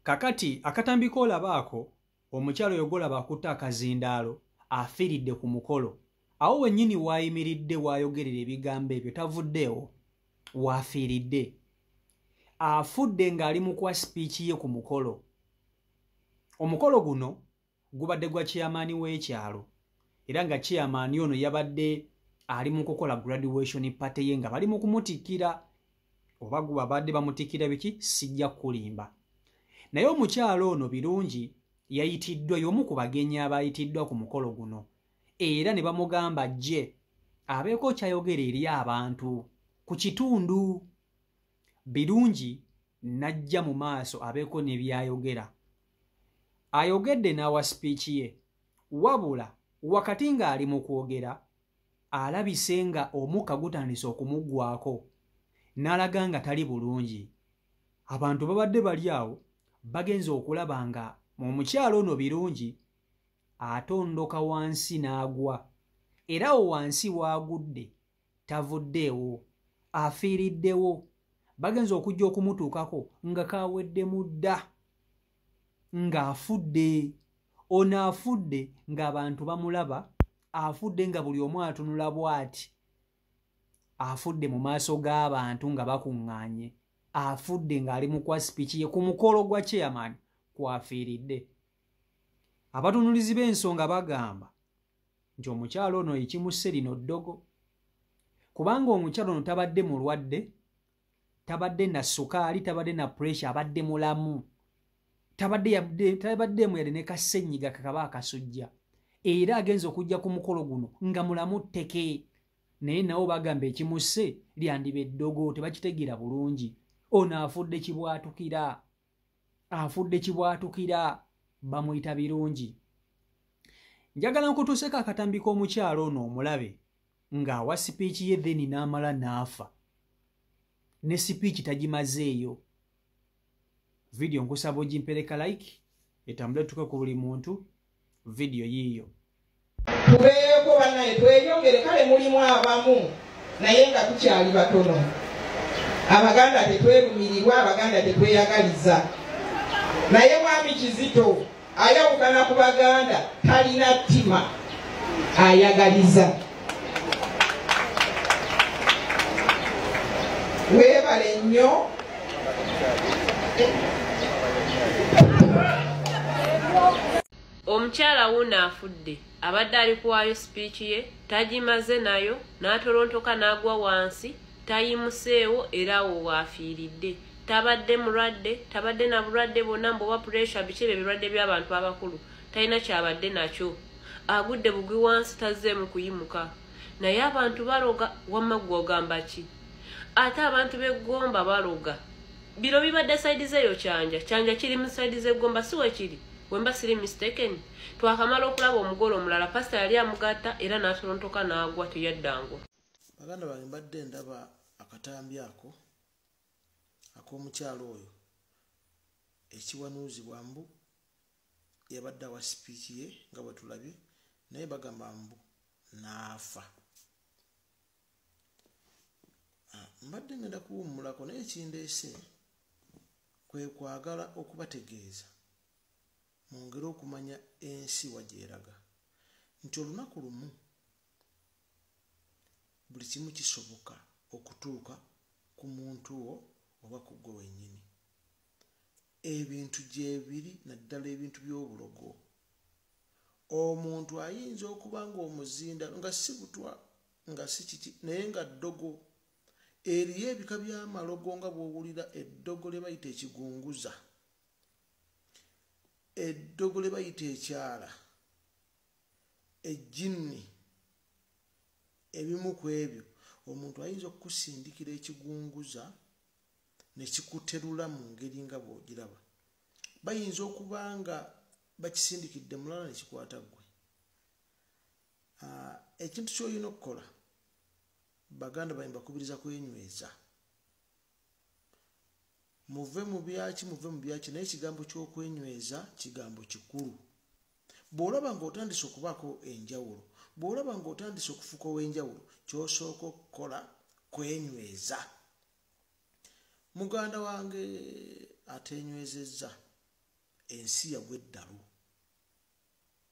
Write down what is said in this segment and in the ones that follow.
Kakati akatambi k'olaba ako, omukyala oyo gw'olaba akutte akazindaalo afiiridde ku mukolo. Awo wennyini waayimiridde waayogerera ebigambo ebyo tavuddeewo, waafiiridde. Afudde ng'ali mu kuwa sipiiki ye ku mukolo. Omukolo guno gubadde gwa chairman w'ekyalo era nga chairman ono yabadde ali mu kukola graduation party ye nga bali mu kumutikkira oba babadde bamutikkira biki sijja kulimba. Naye omukyalo ono Birungi yayitiddwa y'omu ku bagenyi abayitiddwa ku mukolo guno era ne bamugamba ajje abeeko kyayogera eri abantu ku kitundu. Birungi n'ajja mu maaso abeeko ne byayogera. Ayogedde n'awa sipiiki ye, wabula wakati ng'ali mu kwogera alabise nga omukka gutandise okumuggwako n'alaga nga tali bulungi. Abantu babadde bali awo bagenze okulaba nga omukyalo ono Birungi atondoka wansi n'agwa, era awo wansi waagudde tavuddeewo, afiiriddewo. Bagenze okujja okumutuukako nga kaweddemu dda, ng'afudde. Ono afudde ng'abantu bamulaba, afudde nga buli omu atunula bw'ati, afudde mu maaso g'abantu nga bakuŋŋaanye, afudde ng'ali mu kuwa sipiiki ye ku mukolo gwa chairman kwafiiridde. Abatunulizi b'ensonga bagamba nti omukyalo ono ekimusse lino ddogo, kubanga omukyalo ono tabadde mulwadde, tabadde na sukaali, tabadde na pressure, abadde mulamu, tabaddemu yadde ne kasenyiga kakaba akasujja, era agenze okujja ku mukolo guno nga mulamu tteke. Naye nabo bagamba ekimusse lyandiba eddogo, tebakitegeera bulungi. Ono afudde kibwatukira, afudde kibwatukira, bamuyita Birungi. Njagala nkutuuseko akatambi k'omukyalo ono omulabe ng'awa sipiiki ye then n'amala n'afa, ne sipiiki tagimazeeyo. Vidiyo nkusaba ogimpereka like etambule tuke ku buli muntu. Vidiyo yiiyo. Tubeeko bannaye tweyongere, kale mulimu abamu naye nga tukyali batono. Abaganda tetwerumirirwa, Abaganda tetweyagaliza. Naye Mwami Kizito ayawukana ku Baganda, talina ttima, ayagaliza. Weebale nnyo. Omukyala wuno afudde, abadde ali kuwaayo sipiiki ye, tagimaze nayo, n'atolontoka n'agwa wansi, tayimuseewo era awo waafiiridde. Tabadde mulwadde, tabadde na bulwadde bwonna mbu oba pressure, biki ebyo ebirwadde by'abantu abakulu, talina kyabadde nakyo. Agudde bugwi wansi tazzeemu kuyimuka. Naye abantu baloga, wamma ggwe ogamba ki? Ate abantu b'eggomba baloga. Bino bibadde saidi z'eyo Kyanja, Kyanja kiri mu saidi z'eggomba si we kiri? Wemba siri mistaken. Twakamala okulaba omugole omulala, pasita yali amugatta era n'atolontoka n'agwa teyaddangwa. Baganda bange mbadde ndaba akatambi ako ak'omukyalo oyo ekiwanuuzibwa mbu yabadde awa sipiiki ye nga bwe tulabye, naye bagamba mbu n'afa. Mbadde ngenda kuwummulako, naye ekindeese kwe kwagala okubategeeza mwongere okumanya ensi wa gy'eraga nti olunaku lumu buli kimu kisoboka okutuuka ku muntu wo oba ku ggwe wennyini. Ebintu gyebiri, naddala ebintu by'obulogo. Omuntu ayinza okuba ng'omuzinda nga si butwa nga si kiki, naye nga ddogo. Eriyo ebika by'amalogo nga bw'owulira eddogo lye bayita ekigunguza, eddogo lye bayita ekyala, ejjinni, ebimu ku ebyo. Omuntu ayinza okukusindikira ekigunguza ne kikuterula mu ngeri nga bw'ogiraba. Bayinza okuba nga bakisindikidde mulala ne kikwata ggwe. Ekintu ky'olina okukola, Baganda bange mbakubiriza kwenyweza. Muve mu byaki, muve mu byaki, naye ekigambo ky'okwenyweza kigambo kikulu. Bw'olaba ng'otandise okubaako enjawulo, bw'olaba ng'otandise okufuuka ow'enjawulo, ky'osooka okukola kwenyweza. Muganda wange atenywezezza Ensi yagwa eddalu.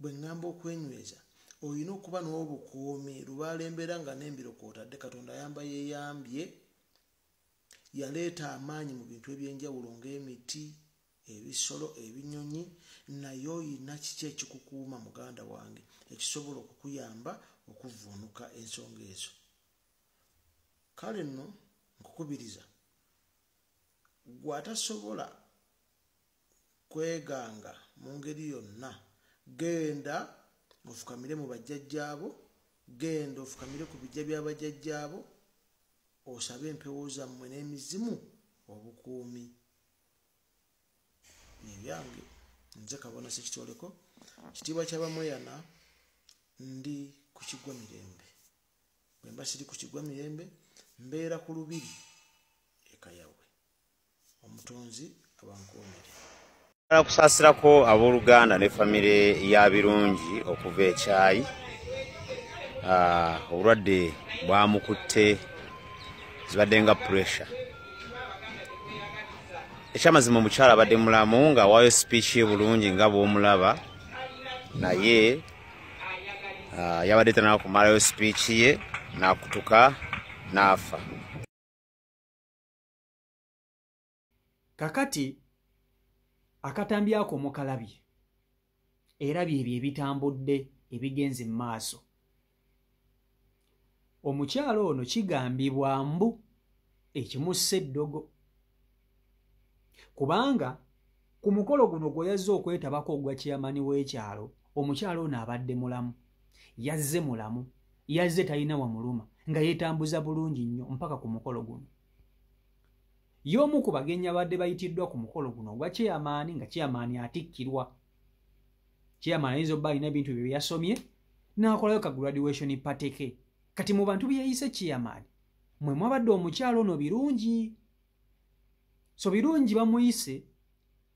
Bwe ŋŋamba okwenyweza, olina okuba n'obukuumi. Lubaale embeera nga n'embiro kw'otadde, Katonda ayamba yeeyambye, yaleeta amaanyi mu bintu ebyenjawulo ng'emiti, ebisolo, ebinyonyi, naye oyina kiki ekikukuuma muganda wange ekisobola okukuyamba okuvvuunuka ensonga ezo. Kale nno nkukubiriza gwe atasobola kweganga mu ngeri yonna, genda ofukamire mu bajjajjaabo, genda ofukamire ku bijja by'abajjajjaabo, osabe empewo zammwe n'emizimu obukuumi. Ebyange nze Kabona Ssekitoleko, kitiibwa ky'Abamweyana, ndi ku Kiggwa Mirembe. Bwe mba siri ku Kiggwa Mirembe, mbeera ku Lubiri e Kayawe. Omutonzi abankuumire. Kusaasirako abooluganda ne famire ya Birungi okuva ekyayi. Obulwadde bwamukutte, zibadde nga pressure. Ekyamazima omukyala abadde mulamu ng'awaayo speech ye bulungi nga bw'omulaba, naye yabadde tannaba kumalayo speech ye n'akutuka n'afa. Kakati akatambi ako mukalabye, era byebyo ebitambudde ebigenze mu maaso. Omukyala ono kigambibwa mbu ekimussa eddogo, kubanga ku mukolo guno gwe yazze okwetabako ogwa chairman w'ekyalo, omukyala ono abadde mulamu, yazze mulamu, yazze talina wamuluma, nga yeetambuza bulungi nnyo mpaka ku mukolo guno. Y'omu ku bagenyi abadde bayitiddwa ku mukolo guno ogwa chairman, nga chairman atikkirwa. Chairman ayinza obba alina ebintu bye yasomye n'akolayo ka graduation party ke. Kati mu bantu bye yayise chairman mwe mwabadde omukyala ono Birungi. So Birungi bamuyise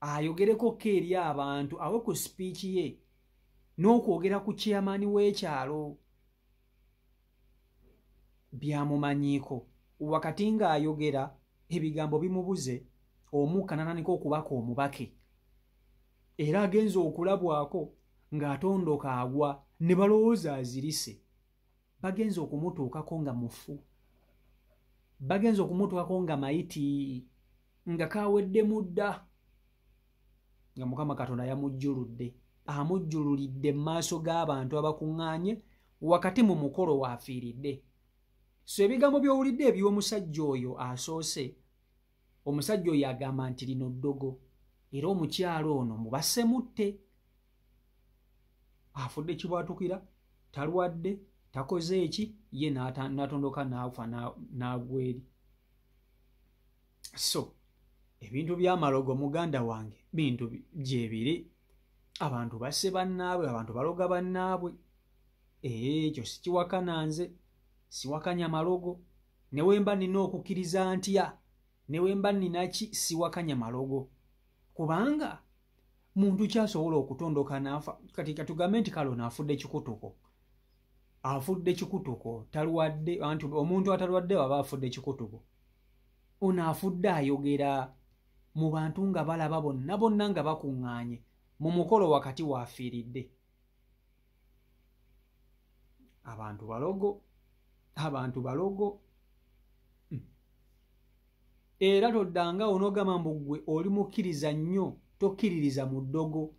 ayogereko ko eri abantu, awe ku speech ye n'okwogera ku chairman w'ekyalo byamumanyiiko. Wakati ng'ayogera ebigambo bimubuze, omukka n'atandika okubaka omubake, era agenze okulabwako ng'atondoka agwa, ne balowooza azirise. Bagenze okumutuukako nga mufu, bagenze okumutuukako nga mayiti, nga kaweddemu dda, nga Mukama Katonda yamujjuludde, amujjululidde mu maaso g'abantu abakuŋŋaanye wakati mu mukolo waafiiridde. So ebigambo by'owulidde eby'omusajja oyo asoose, omusajja oyo agamba nti lino ddogo, era omukyala ono mubasemutte, afudde kibwatukira, talwadde, takoze eki, ye n'atondoka n'afa n'agwa eri. So ebintu by'amalogo muganda wange bintu gyebiri, abantu basse bannaabwe, abantu baloga bannaabwe. Ekyo sikiwakana nze, siwakanya malogo. Ne we mba nina okukkiriza ntya, ne we mba nina ki, siwakanya malogo, kubanga muntu kyasobola okutondoka n'afa. Kati katugambe nti kale ono afudde kikutuko, afudde kikutuko, talwadde. Anti omuntu atalwadde baba afudde kikutuko. Ono afudde ayogera mu bantu nga balaba bonna bonna nga bakuŋŋaanye mu mukolo wakati waafiiridde. Abantu balogo, abantu balogo. Era toddanga onoogamba mbu ggwe oli mukkiriza nnyo, tokkiririza mu ddogo.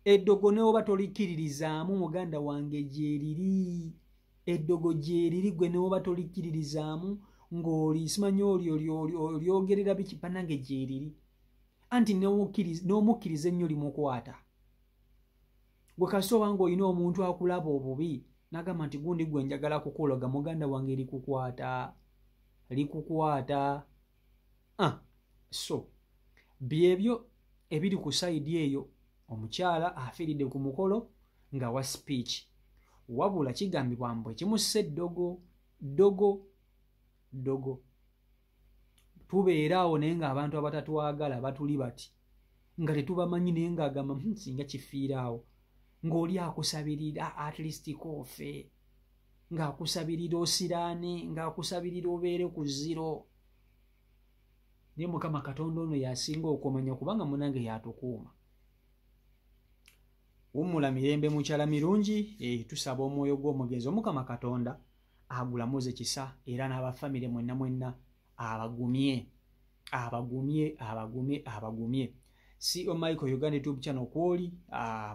Eddogo ne oba tolikkiririzaamu muganda wange gyeriri, eddogo gyeriri, gwe ne oba tolikkiririzaamu ng'oli simanyi oli olyogerera biki, bannange gyeriri. Anti n'omukkiriza ennyo limukwata. Gwe kasita oba ng'olina omuntu akulaba obubi n'agamba nti gundi gwe njagala kukuloga, muganda wange likukwata, likukwata. So byebyo ebiri ku sayidi eyo. Omukyala afiiridde ku mukolo nga wa speech, wabula kigambibwa mbu ekimussa eddogo, ddogo, ddogo. Tubeera awo naye ng'abantu abatatwagala batuli bati nga tetubamanyi, naye ng'agamba singa kifiira awo, ng'oli akusabirira at least koofe, ng'akusabirira osiraane, ng'akusabirira obeere ku zero. Naye Mukama Katonda ono yasinga okumanya, kubanga munange yatukuuma. Wummula mirembe mukyala Mirungi. Tusaba omwoyo gw'omugenzi Omukama Katonda agulamuze kisa, era n'abafamire mwenna mwenna abagumye, abagumye, abagumye, abagumye. CEO Michael Uganda YouTube channel kwoli,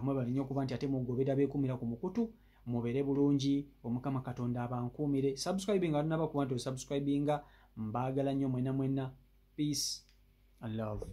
mwebale nnyo okuba nti ate mugobera beekumira ku mukutu. Mubeere bulungi, Omukama Katonda abankuumire. Subscribing nga tunaba kuba nti osubscribinga. Mbaagala nnyo mwenna mwenna. Peace and love.